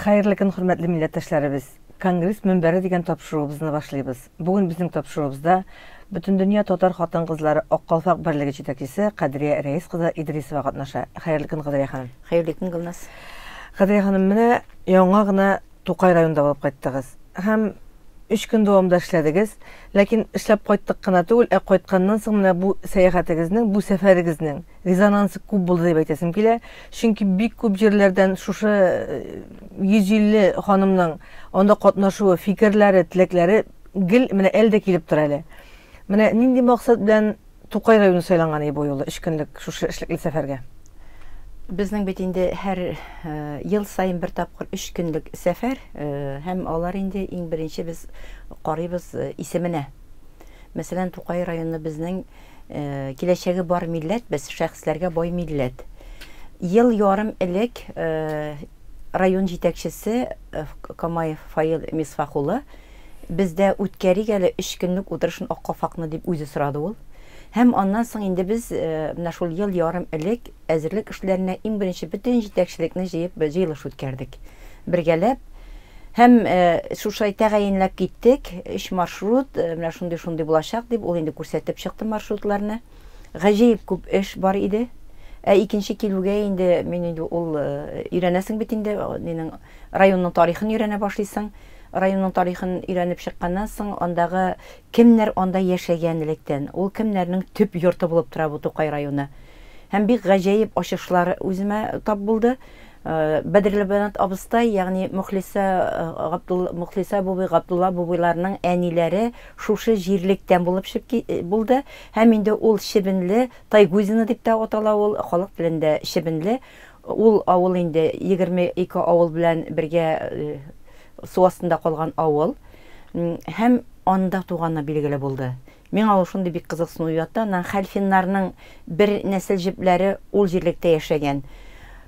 Хәерле көн, хөрмәтле милләттәшләребез! Конгресс мөнбәре дигән тапшыруыбызны башлыйбыз. Бүген безнең тапшыруыбызда Бөтендөнья татар хатын-кызлары Ак калфак берлеге җитәкчесе Кадрия Рәис кызы Идрисова катнаша. Хәерле көн, Кадрия ханым. Хәерле көн, Гөлназ. Кадрия ханым, менә яңа гына Тукай районында булып кайттыгыз. Һәм өч көн дәвамында эшләдегез. Ләкин эшләп кайттык кына түгел, ә кайтканнан соң менә бу сәяхәтегезнең, бу сәфәрегезнең резонансы күп булды дип әйтәсем килә. Чөнки бик күп җирләрдән шушы 150 э, ханымның анда катнашуы, фикерләре, теләкләре гел менә әле дә килеп тора әле. Менә нинди максат белән Тукай районы сайланган иде бу юлы өч көнлек шушы эшлекле сәфәргә? Безнең бит инде һәр э, ел саен бер тапкыр өч көнлек сәфәр э, һәм алар инде иң беренче без карыйбыз исеменә. Мәсәлән, Тукай районы безнең Киләчәге бар милләт без, шәхесләргә бай милләт. Ел ярым элек район җитәкчесе Камаев Фаил Мисфах улы бездә үткәрик әле өч көнлек утырышын Ак калфакны дип үзе сорады ул. Һәм аннан соң инде без менә шул ел ярым элек әзерлек эшләренә иң беренче бөтен җитәкчелекне җыеп җыелыш үткәрдек. Бергәләп Һәм шушылай тәгаенләп киттек, өч маршрут, менә шундый-шундый булачак дип, ул инде күрсәтеп чыкты маршрутларны. Гаҗәеп күп эш бар иде. Ә икенче килүгә инде мин инде ул өйрәнәсең бит инде, нинең районның тарихын өйрәнә башлыйсың. Районның тарихын өйрәнеп чыкканнан соң, андагы кемнәр анда яшәгән электән, ул кемнәрнең төп йорты булып тора бу Тукай районы. Һәм бик гаҗәеп ачышлар үземә тап булды. Бәдерлебәнат абыстай, ягъни Мөхлисә Габдул Мөхлисә бубый, Габдулла бубыйларның әниләре шушы җирлектән булып чык булды. Һәм инде ул Чебенле, Тайгузино дип тә атала ул, халык телендә Чебенле. Ул авыл инде 22 авыл белән бергә су астында калган авыл. Һәм анда туганы билгеле булды. Миңа ул шундый бик кызыксыну уятты. Аннан Хәлфиннарның бер нәсел җепләре ул җирлектә яшәгән.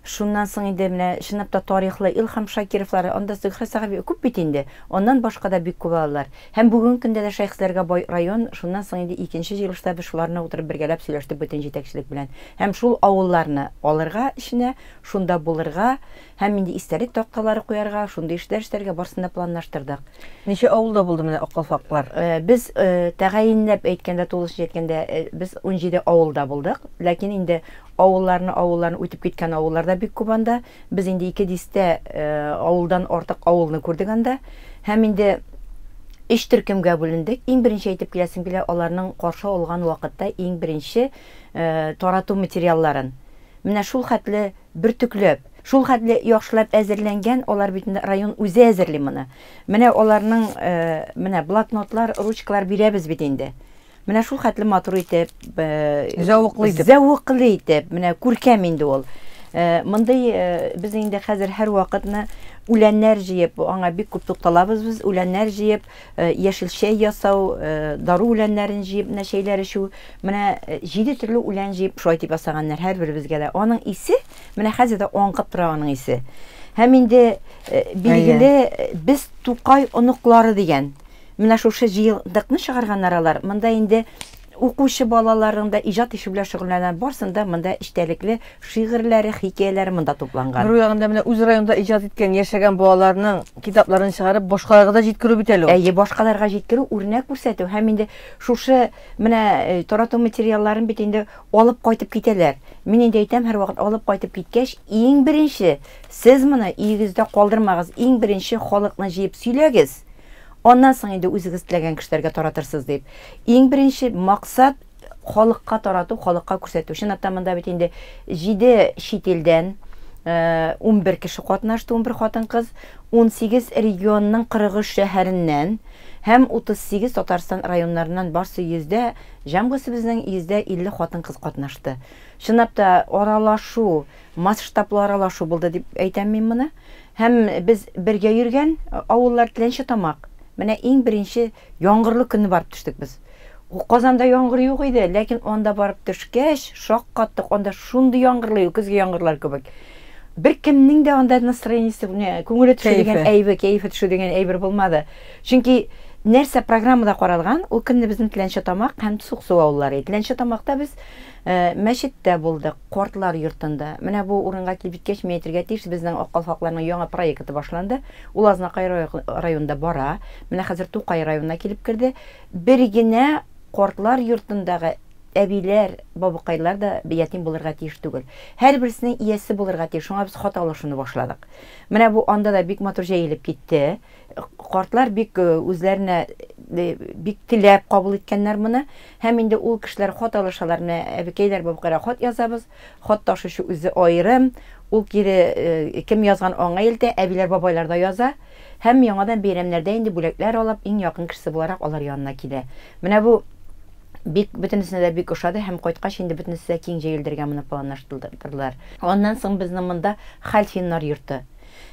Шуннан соң инде менә чынлап та тарихлы Илһам Шакировлар, анда Зөһрә Сәхәби күп бит инде. Аннан башка да бик күп алалар. Һәм бүгенге көндә дә шәхесләргә бай район. Шуннан соң инде икенче җыелышта без шуларны утырып бергәләп сөйләштек бөтен җитәкчелек белән. Һәм шул авылларны алырга эченә, шунда булырга һәм инде истәлек такталары куярга, шундый эшләр эшләргә барысын да планлаштырдык. Ничә авылда булды менә аккалфаклар? Э, без э, тәгаенләп әйткәндә, тулысынча әйткәндә, э, без 17 авылда булдык. Ләкин инде авылларны авылларны үтеп киткән авыллар да бик күп анда. Без инде ике дистә авылдан артык авылны күрдек анда. Һәм инде өч төркемгә бүлендек. Иң беренче әйтеп киләсем килә, аларның каршы алган вакытта иң беренче тарату материалларын. Менә шул хәтле бөртекләп, шул хәтле яхшылап әзерләнгән, алар бит инде район үзе әзерли моны. Менә аларның э, менә блокнотлар, ручкалар бирәбез бит инде. Менә шул хәтле матур итеп, э, зәвыклы итеп, зәвыклы итеп, менә күркәм инде ул. Э, мондый э, без инде хәзер һәр вакытны үләннәр җыеп, аңа бик күп тукталабыз без, үләннәр җыеп, э, яшел чәй ясау, э, дару үләннәрен җыеп, менә чәйләр эчү, Менә э, җиде төрле үлән җыеп шулай дип ясаганнар һәрберебезгә дә. Аның исе, менә хәзер дә аңкып тора аның исе. Һәм инде э, билгеле э, без Тукай оныклары дигән. Менә шушы җыелдыкны чыгарганнар алар. Монда инде укучы балаларның да иҗат эше белән шөгыльләнә барсын да монда эчтәлекле шигырьләре, хикәяләре монда тупланган. Бер ягында менә үз районда иҗат иткән, яшәгән балаларның китапларын чыгарып, башкаларга да җиткерү бит әле ул. Әйе, башкаларга җиткерү, үрнәк күрсәтү һәм инде шушы Менә э, тарату материалларын бит инде алып кайтып китәләр. Мин инде әйтәм һәрвакыт алып кайтып киткәч, иң беренче сез моны өегездә калдырмагыз, иң беренче халыкны җыеп сөйләгез. Аннан соң инде үзегез теләгән кешеләргә таратырсыз дип. Иң беренче максат халыкка тарату, халыкка күрсәтү. Чынлап та монда бит инде 7 чит илдән 11 э, кеше катнашты, 11 хатын-кыз, 18 регионның 43 шәһәреннән һәм 38 Татарстан районнарыннан барсы йөздә, җәмгысе безнең 50% хатын-кыз катнашты. Чынлап та аралашу, масштаблы аралашу булды дип әйтәм мин моны. Һәм без бергә йөргән авыллар Теләнче Тамак. Менә иң беренче яңгырлы көнне барып төштек без. Казанда яңгыр юк иде, ләкин анда барып төшкәч, шаккаттык. Анда шундый яңгырлы, көзге яңгырлар кебек. Бер кемнең дә анда настроениесе, күңеле төшү дигән әйбер, кәефе төшү дигән әйбер булмады. Чөнки Нәрсә программада каралган, ул көнне безнең Теләнче Тамак һәм Суксу авыллары. Теләнче Тамакта без мәчеттә булдык, картлар йортында. Менә бу урынга килеп җиткәч, мин әйтергә тиеш, безнең Ак калфакларның яңа проекты башланды. Ул Азнакай районында бара. Менә хәзер Тукай районына килеп керде. Бер генә картлар йортындагы әбиләр, бабыкайлар да ятим булырга тиеш түгел. Һәрберсенең иясе булырга тиеш. Шуңа без хат алышуны башладык. Менә бу анда да бик матур җәелеп китте. Картлар бик үзләренә бик теләп кабул иткәннәр моны. Һәм инде ул кешеләр хат алышалар. Менә әбекәйләр, бабыкайлар хат язабыз. Хат ташучы үзе аерым. Ул кире кем язган аңа илтә, әбиләр, бабайлар да яза. Һәм яңадан бәйрәмнәрдә инде бүләкләр алып, иң якын кешесе буларак алар янына килә. Менә бу бик бөтенесенә дә бик ошады һәм кайткач инде бөтенесе дә киң җәелдергә моны планлаштырдылар. Аннан соң безнең монда Хәлфиннар йорты.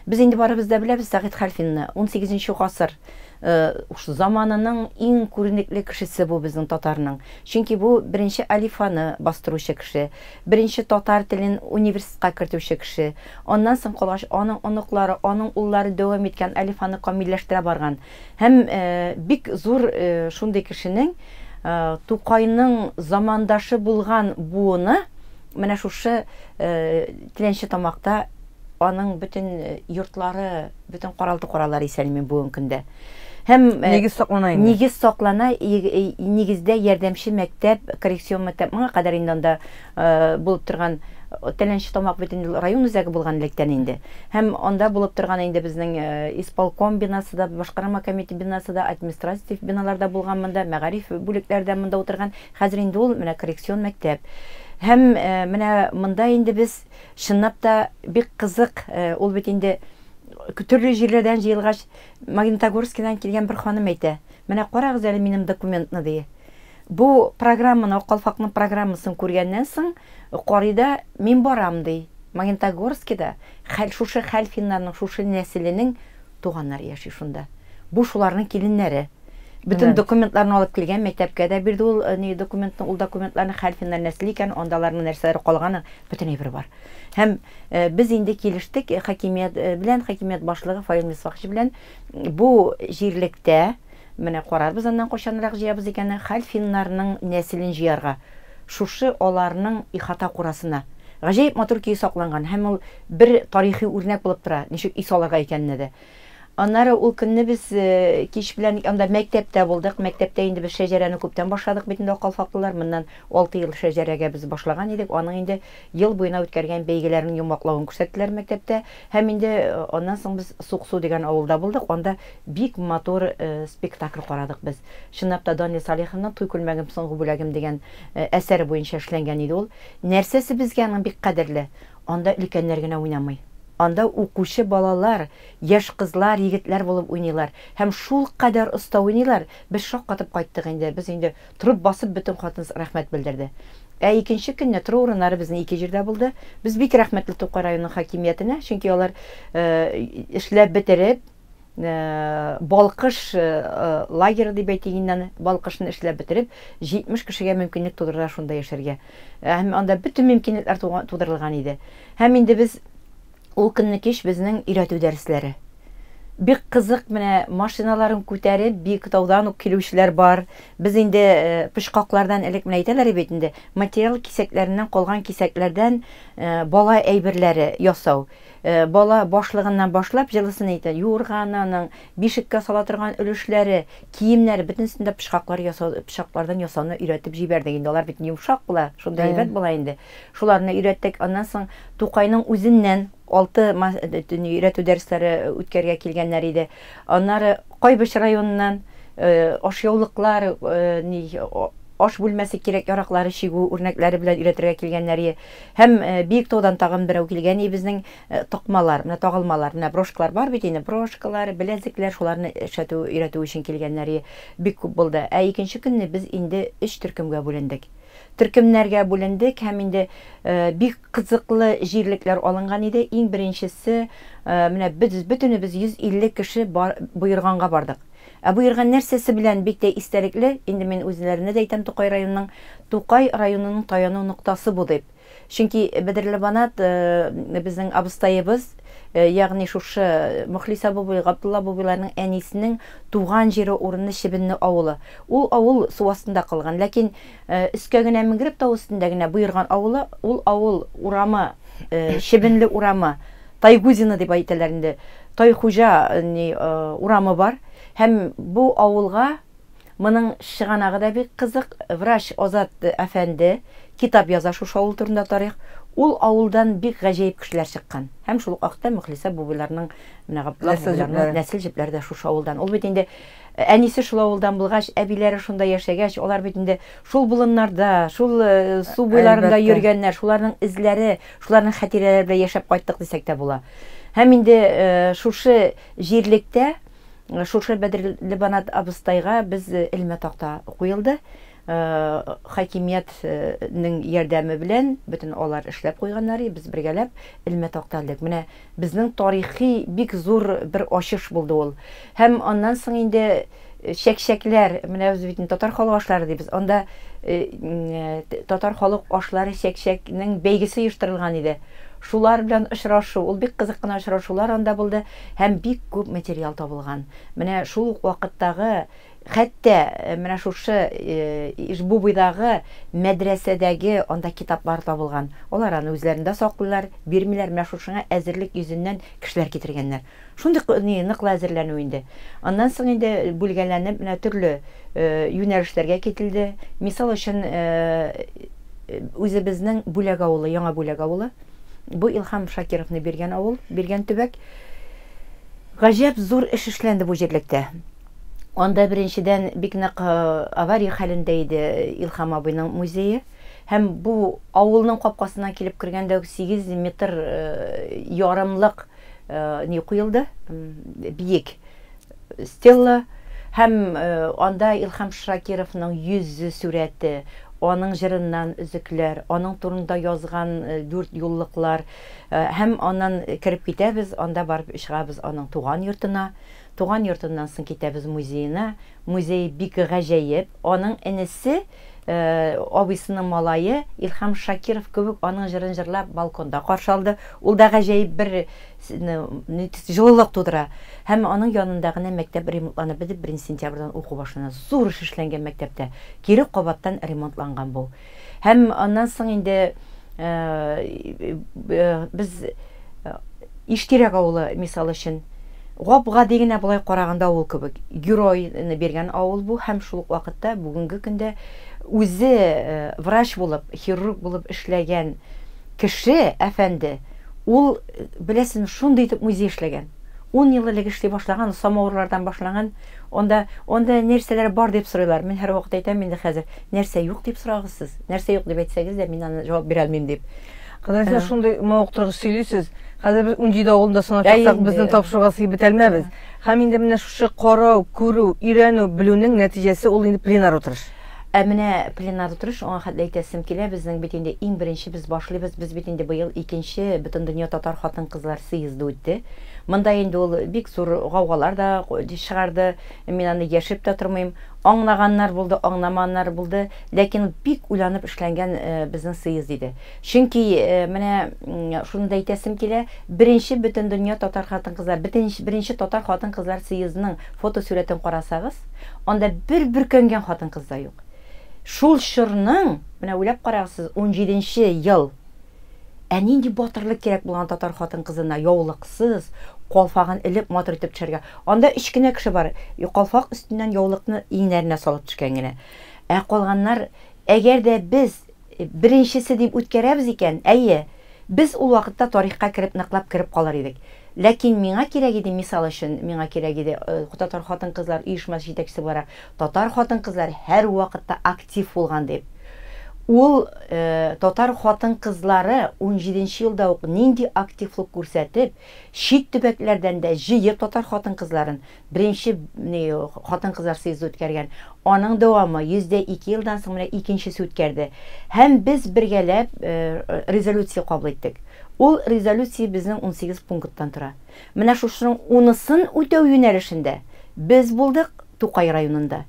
Без инде барыбыз да беләбез Сәгыйть Хәлфинны, 18 гасыр заманының иң күренекле кешесе бу безнең татарның. Чөнки бу беренче алифаны бастыручы кеше, беренче татар телен университетка кертүче кеше. Аннан соң калгач, аның оныклары, аның уллары дәвам иткән алифаны камилләштерә барган. Һәм бик зур шундый кешенең Тукайның замандашы булган буыны менә шушы Теләнче Тамакта аның бөтен йортлары, бөтен каралты-куралары исән-имин бүгенге көндә. Һәм нигез саклана инде. Нигез саклана, нигездә ярдәмче мәктәп, коррекцион мәктәп моңа кадәр инде анда булып торган Теләнче Тамак бит инде район үзәге булган электән инде. Һәм анда булып торган инде безнең исполком бинасы да, башкарма комитет бинасы да, административ биналар да булган монда, мәгариф бүлекләре дә монда утырган. Хәзер инде ул менә коррекцион мәктәп. Һәм менә монда инде без чынлап та бик кызык, ул бит инде төрле җирләрдән җыелгач, Магнитогорскидан килгән бер ханым әйтә, менә карагыз әле минем документны, ди. Бу программаны, Ак калфакның программасын күргәннән соң, карый да, мин барам, ди. Магнитогорскида хәл, шушы хәлфиннарның, шушы нәселенең туганнары яши шунда. Бу шуларның киленнәре. Бөтен документларны алып килгән, мәктәпкә дә бирде ул ни документны, ул документларны хәлфиннар нәселе икән, анда аларның нәрсәләре калганы, бөтен әйбер бар. Һәм без инде килештек хакимият белән, хакимият башлыгы Фаил Мисвахович белән бу җирлектә, менә карарбыз аннан кайчанрак җыябыз икәнен, хәлфиннарның нәселен җыярга. Шушы аларның ихата курасына. Гаҗәеп матур көе сакланган һәм ул бер тарихи үрнәк булып тора, ничек өй салырга икәненә дә. Аннары ул көнне без кич белән анда мәктәптә булдык. Мәктәптә инде без шәҗәрәне күптән башладык бит инде аккалфаклылар. Моннан 6 ел шәҗәрәгә без башлаган идек. Аның инде ел буена үткәргән бәйгеләрнең йомгаклавын күрсәттеләр мәктәптә. Һәм инде аннан соң без Суксу дигән авылда булдык. Анда бик матур спектакль карадык без. Чынлап та Данил Салиховның Туй күлмәгем соңгы бүләгем дигән әсәре буенча эшләнгән иде ул. Нәрсәсе безгә аның бик кадерле? Анда өлкәннәр генә уйнамый. Анда укучы балалар, яшь кызлар, егетләр булып уйныйлар. Һәм шул кадәр оста уйныйлар, без шаккатып кайттык инде. Без инде торып басып бөтен хатын рәхмәт белдерде. Ә икенче көнне тору урыннары безнең ике җирдә булды. Без бик рәхмәтле Тукай районының хакимиятенә, чөнки алар эшләп бетереп, Балкыш лагеры дип әйтик инде аны, Балкышны эшләп бетереп, 70 кешегә мөмкинлек тудырдылар шунда яшәргә. Һәм анда бөтен мөмкинлекләр тудырылган иде. Һәм инде без ул көнне кич безнең өйрәтү дәресләре. Бик кызык, менә машиналарын күтәреп, Биектаудан ук килүчеләр бар. Без инде пычкаклардан элек менә әйтәләр бит инде, материал кисәкләреннән калган кисәкләрдән бала әйберләре ясау. Бала башлыгыннан башлап җылысын әйтә, юрган аның, бишеккә сала торган өлешләре, киемнәре, бөтенесен дә пычаклар ясау, пычаклардан ясауны өйрәтеп җибәрдек инде. Алар бит йомшак була, шундай әйбәт була инде. Шуларны өйрәттек. Аннан соң Тукайның үзеннән 6 өйрәтү дәресләре үткәргә килгәннәр иде. Аннары Кайбыч районыннан ашъяулыклар, ни аш бүлмәсе кирәк-яраклары чигү үрнәкләре белән өйрәтергә килгәннәр иде. Һәм Биектаудан тагын берәү килгән иде безнең токмалар, менә тагылмалар, менә брошкалар бар бит инде, брошкалар, беләзекләр, шуларны эшләтү, өйрәтү өчен килгәннәр иде. Бик күп булды. Ә икенче көнне без инде өч төркемгә бүлендек. Төркемнәргә бүлендек һәм инде бик кызыклы җирлекләр алынган иде. Иң беренчесе, менә без бөтенебез 150 кеше Боерганга бардык. Ә Боерган нәрсәсе белән бик тә истәлекле, инде мин үзләренә дә әйтәм Тукай районының, Тукай районының таяну ноктасы бу дип. Чөнки Бәдерлебанат безнең абыстаебыз Ягъни шушы Мөхлисә бабай, Габдулла бабайларның әнисенең туган җире урыны Чебенле авылы. Ул авыл су астында калган, ләкин өскә генә менгереп тау өстендә генә Боерган авылы, ул авыл урамы, Чебенле урамы, Тайгузино дип әйтәләр инде, Тайхуҗа ни урамы бар. Һәм бу авылга Моның чыганагы да бик кызык. Врач Азат әфәнде китап яза шушы авыл турында тарих. Ул авылдан бик гаҗәеп кешеләр чыккан. Һәм шул ук вакытта Мөхлисә бубыйларның, менә Габдулла бубыйларның нәсел җепләре дә шушы авылдан. Ул бит инде әнисе шул авылдан булгач, әбиләре шунда яшәгәч, алар бит инде шул болыннарда, шул су буйларында йөргәннәр, шуларның эзләре, шуларның хатирәләре белән яшәп кайттык дисәк тә була. Һәм инде шушы җирлектә Шушы Бәдерлебанат абыстайга без элмә такта куелды. Хакимиятнең ярдәме белән бөтен алар эшләп куйганнар, без бергәләп элмә такта элдек. Менә безнең тарихи бик зур бер ачыш булды ул. Һәм аннан соң инде чәкчәкләр, менә без бит татар халык ашлары дибез. Анда татар халык ашлары чәкчәкнең бәйгесе оештырылган иде. Шулар белән очрашу, ул бик кызык кына очрашулар анда булды һәм бик күп материал табылган. Менә шул ук вакыттагы, хәтта менә шушы Ижбубыйдагы мәдрәсәдәге анда китаплар табылган. Алар аны үзләрендә саклыйлар, бирмиләр. Менә шушыңа әзерлек йөзеннән кешеләр китергәннәр. Шундый ни, ныклы әзерләнү инде. Аннан соң инде бүлгәләнеп, менә төрле юнәлешләргә кителде. Мисал өчен, үзебезнең Бүләк авылы, Яңа Бүләк авылы. Бу Илһам Шакировны биргән авыл, биргән төбәк. Гаҗәп зур эш эшләнде бу җирлектә. Анда беренчедән бик нык авария хәлендә иде Илһам абыйның музее. Һәм бу авылның капкасыннан килеп кергәндә үк 8 метр ярымлык ни куелды, биек стелла. Һәм анда Илһам Шакировның йөзе сурәте, аның җырыннан өзекләр, аның турында язган дүрт юллыклар. Һәм аннан кереп китәбез, анда барып чыгабыз аның туган йортына. Туган йортыннан соң китәбез музеена. Музей бик гаҗәеп. Аның энесе, абыйсының малае Илһам Шакиров кебек аның җырын җырлап балконда каршы алды. Ул да гаҗәеп бер җылылык тудыра. Һәм аның янында гына мәктәп ремонтланып бетеп, 1 сентябрьдән уку башлана. Зур эш эшләнгән мәктәптә. Кире кабаттан ремонтланган бу. Һәм аннан соң инде без Иштирәк авылы мисал өчен гап-гади генә болай караганда авыл кебек. Геройны биргән авыл бу һәм шул ук вакытта бүгенге көндә үзе врач булып, хирург булып эшләгән кеше, әфәнде, ул, беләсезме, шундый итеп музей эшләгән. 10 ел элек эшли башлаган, самавырлардан башланган. Анда, анда нәрсәләр бар дип сорыйлар. Мин һәрвакыт әйтәм инде хәзер, нәрсә юк дип сорагыз сез. Нәрсә юк дип әйтсәгез дә, мин аны җавап бирә алмыйм дип. Кызым, сез шундый мавыктыргыч сөйлисез. Хәзер без 17 авылында санап чыксак, безнең тапшыруга сыеп бетәлмәбез. Һәм инде менә шушы карау, күрү, өйрәнү, белүнең нәтиҗәсе ул инде пленар утырыш. Ә менә пленар утырыш, аңа хәтле әйтәсем килә, безнең бит инде иң беренче без башлыйбыз, без бит инде быел икенче Бөтендөнья татар хатын-кызлар съезды үтте. Монда инде ул бик зур гаугалар да чыгарды, мин аны яшереп тә тормыйм. Аңлаганнар булды, аңламаганнар булды, ләкин бик уйланып эшләнгән безнең съезд иде. Чөнки менә шуны да әйтәсем килә, беренче Бөтендөнья татар хатын-кызлар, беренче татар хатын-кызлар съездының фотосурәтен карасагыз, Анда бер бөркәнгән хатын-кыз да юк. Шул чорның, менә уйлап карагыз сез, 17 ел. Ә нинди батырлык кирәк булган татар хатын-кызына яулыксыз, калфагын элеп матур итеп төшәргә. Анда өч кенә кеше бар, калфак өстеннән яулыкны иңнәренә салып төшкән генә. Ә калганнар, әгәр дә без беренчесе дип үткәрәбез икән, әйе, без ул вакытта тарихка кереп, ныклап кереп калыр идек. Ләкин миңа кирәк иде, мисал өчен, миңа кирәк иде, татар хатын-кызлар оешмасы җитәкчесе буларак, татар хатын-кызлар һәрвакытта актив булган дип. Ул татар хатын-кызлары унҗиденче елда ук нинди активлык күрсәтеп, чит төбәкләрдән дә җыеп татар хатын-кызларын, Беренче хатын-кызлар съезды үткәргән. Аның дәвамы 102 елдан соң менә икенчесе үткәрде. Һәм без бергәләп резолюция кабул иттек. Ул резолюция безнең 18 пункттан тора. Менә шушының унысын үтәү юнәлешендә без булдык Тукай районында.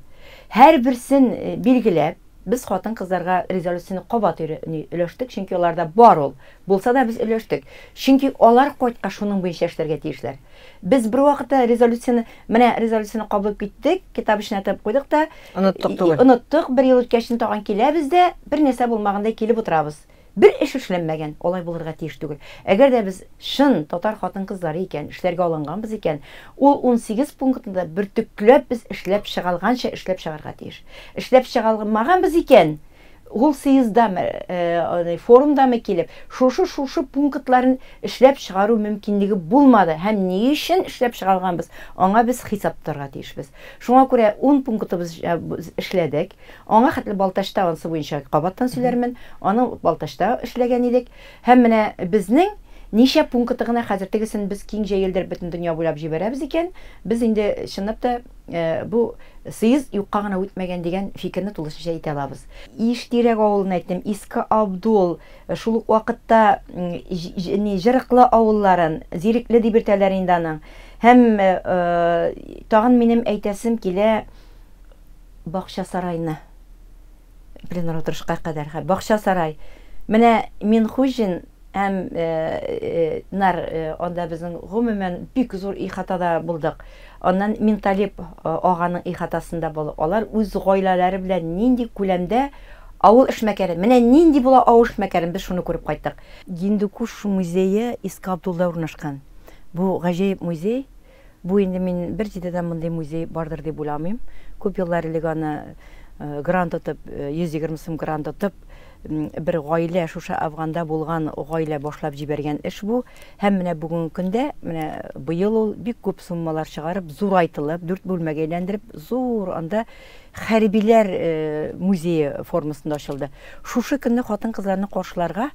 Һәрберсен билгеләп, Без хатын-кызларга резолюцияне кабат өләштек, чөнки аларда бар ул. Булса да без өләштек. Чөнки алар кайткач шуның буенча эшләргә тиешләр. Без бер вакытта резолюцияне, менә резолюцияне кабул иттек, китап эченә тыгып куйдык та, оныттык түгел. Оныттык, бер ел үткәч тагын киләбез дә, бер нәрсә булмагандай килеп утырабыз. Бер эш эшләнмәгән, алай булырга тиеш түгел. Әгәр дә без чын татар хатын-кызлары икән, эшләргә алынганбыз икән, ул 18 пунктны да бөртекләп без эшләп чыгалганча эшләп чыгарга тиеш. Эшләп чыга алмаганбыз икән, ул съезддамы, форумдамы килеп, шушы-шушы пунктларын эшләп чыгару мөмкинлеге булмады һәм ни өчен эшләп чыгарганбыз, аңа без хисап тотарга тиешбез. Шуңа күрә 10 пунктыбыз эшләдек. Аңа хәтле Балтачта ансы буенча кабаттан сөйләрмен. Аны Балтачта эшләгән идек. Һәм менә безнең ничә пункты гына хәзер тегесен без киң җәелдереп бөтен дөнья буйлап җибәрәбез икән, без инде чынлап та бу съезд юкка гына үтмәгән дигән фикерне тулысынча әйтә алабыз. Иштирәк авылын әйттем, Иске Абдул, шул ук вакытта Җырыклы авылларын, Зирекле дип йөртәләр инде аның. Һәм тагын минем әйтәсем килә Бакчасарайны. Пленар утырышка кадәр. Бакчасарай. Менә Минхуҗин һәм нар анда безнең гомумән бик зур ихатада булдык. Аннан Минталип аганың ихатасында булдык. Алар үз гаиләләре белән нинди күләмдә авыл эшмәкәре. Менә нинди була авыл эшмәкәре, без шуны күреп кайттык. Гиндукуш музее Иске Абдулда урнашкан. Бу гаҗәеп музей. Бу инде мин бер җирдә дә мондый музей бардыр дип уйламыйм. Күп еллар элек аны грант отып, 120 сум грант отып, бер гаилә, шушы Афганда булган гаилә башлап җибәргән эш бу. Һәм менә бүгенге көндә, менә быел ул бик күп суммалар чыгарып, зурайтылып, дүрт бүлмәгә әйләндереп, зур анда хәрбиләр музее формасында ачылды. Шушы көнне хатын-кызларны каршыларга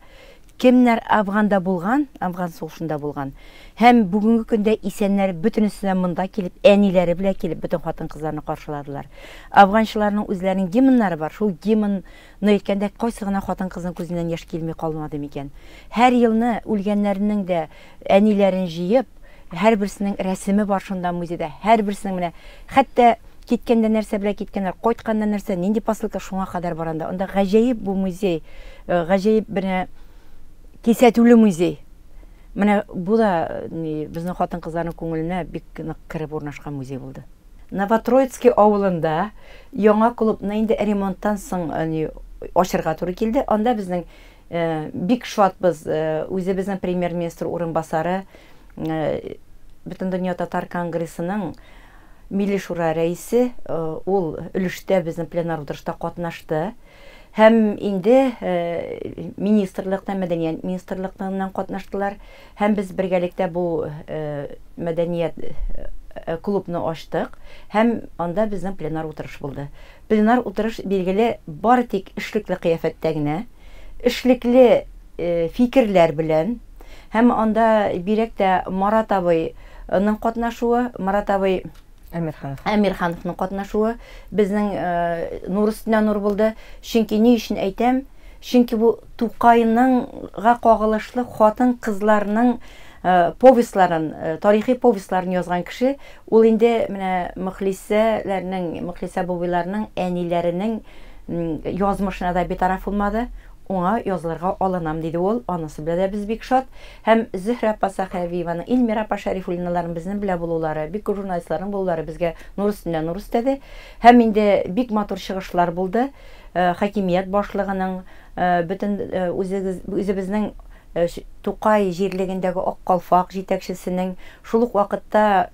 Кемнәр Афганда булган, Афган сугышында булган һәм бүгенге көндә исәннәр бөтенесе дә монда килеп, әниләре белән килеп, бөтен хатын-кызларны каршыладылар. Афганчыларның үзләренең гимннары бар. Шул гимнны әйткәндә кайсы гына хатын-кызның күзеннән яшь килми калмады микән? Һәр елны үлгәннәрнең дә әниләрен җыеп, һәрберсенең рәсеме бар шунда музейда, һәрберсенең менә хәтта киткәндә нәрсә белән киткәннәр, кайтканда нәрсә, нинди посылка шуңа кадәр бар анда. Анда гаҗәеп бу музей, гаҗәеп менә кисәтүле музей. Менә бу да ни, безнең хатын-кызларның күңеленә бик нык кереп урнашкан музей булды. Новотроицкий авылында яңа клубны инде ремонттан соң ни, ачырга туры килде. Анда безнең бик шатбыз, үзебезнең премьер-министр урынбасары, Бөтендөнья татар конгрессының Милли шура рәисе, ул өлештә безнең пленар утырышта катнашты. Һәм инде министрлыктан, мәдәният министрлыгыннан катнаштылар. Һәм без бергәлектә бу мәдәният клубны ачтык. Һәм анда безнең пленар утырыш булды. Пленар утырыш, билгеле, бары тик эшлекле кыяфәттә генә, эшлекле фикерләр белән. Һәм анда бигрәк тә Марат абыйның катнашуы, Марат абый Әмирханов. Әмирхановның катнашуы безнең нур өстенә нур булды. Чөнки ни өчен әйтәм? Чөнки бу Тукайныңга кагылышлы хатын-кызларның повестьларын, тарихи повестьларын язган кеше, ул инде менә Мөхлисәләрнең, Мөхлисә бубыйларның әниләренең язмышына да битараф булмады. Уңа язылырга алынам, диде ул. Анысы белән дә без бик шат. Һәм Зөһрә апа Сәхәвиеваның, Эльмира апа Шәрифуллиналарның безнең белән булулары, бик күп журналистларның булулары безгә нур өстенә нур өстәде. Һәм инде бик матур чыгышлар булды. Хакимият башлыгының, бөтен үзегез, үзебезнең Тукай җирлегендәге Ак калфак җитәкчесенең, шул ук вакытта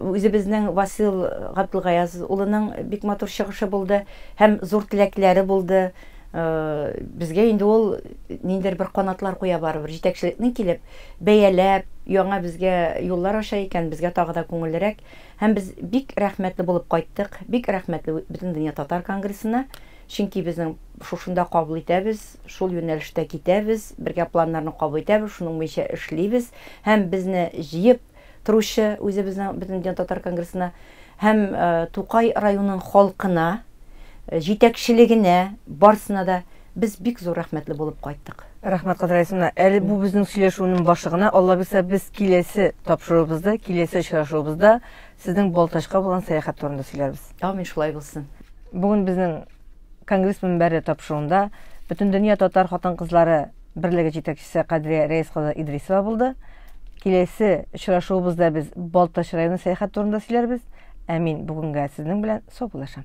үзебезнең Васил Габделгаяз улының бик матур чыгышы булды һәм зур теләкләре булды. Безгә инде ул ниндидер бер канатлар куя барыбер. Җитәкчелекнең килеп, бәяләп, яңа безгә юллар ача икән, безгә тагы да күңеллерәк. Һәм без бик рәхмәтле булып кайттык, бик рәхмәтле Бөтендөнья татар конгрессына. Чөнки безнең шушында кабул итәбез, шул юнәлештә китәбез, бергә планнарны кабул итәбез, шуның буенча эшлибез. Һәм безне җыеп торучы үзебезнең Бөтендөнья татар конгрессына һәм Тукай районының халкына, җитәкчелегенә, барсына да без бик зур рәхмәтле булып кайттык. Рәхмәт, Кадрия Әле бу безнең сөйләшүнең башы гына. Алла бирсә, без киләсе тапшыруыбызда, киләсе очрашуыбызда сезнең Балтачка булган сәяхәт турында сөйләрбез. Амин, шулай булсын. Бүген безнең Конгресс мөнбәре тапшыруында Бөтендөнья татар хатын-кызлары берлеге җитәкчесе Кадрия Рәис кызы Идрисова булды. Киләсе очрашуыбызда без Балтач районы сәяхәт турында сөйләрбез. Ә мин бүгенгә сезнең белән саубуллашам.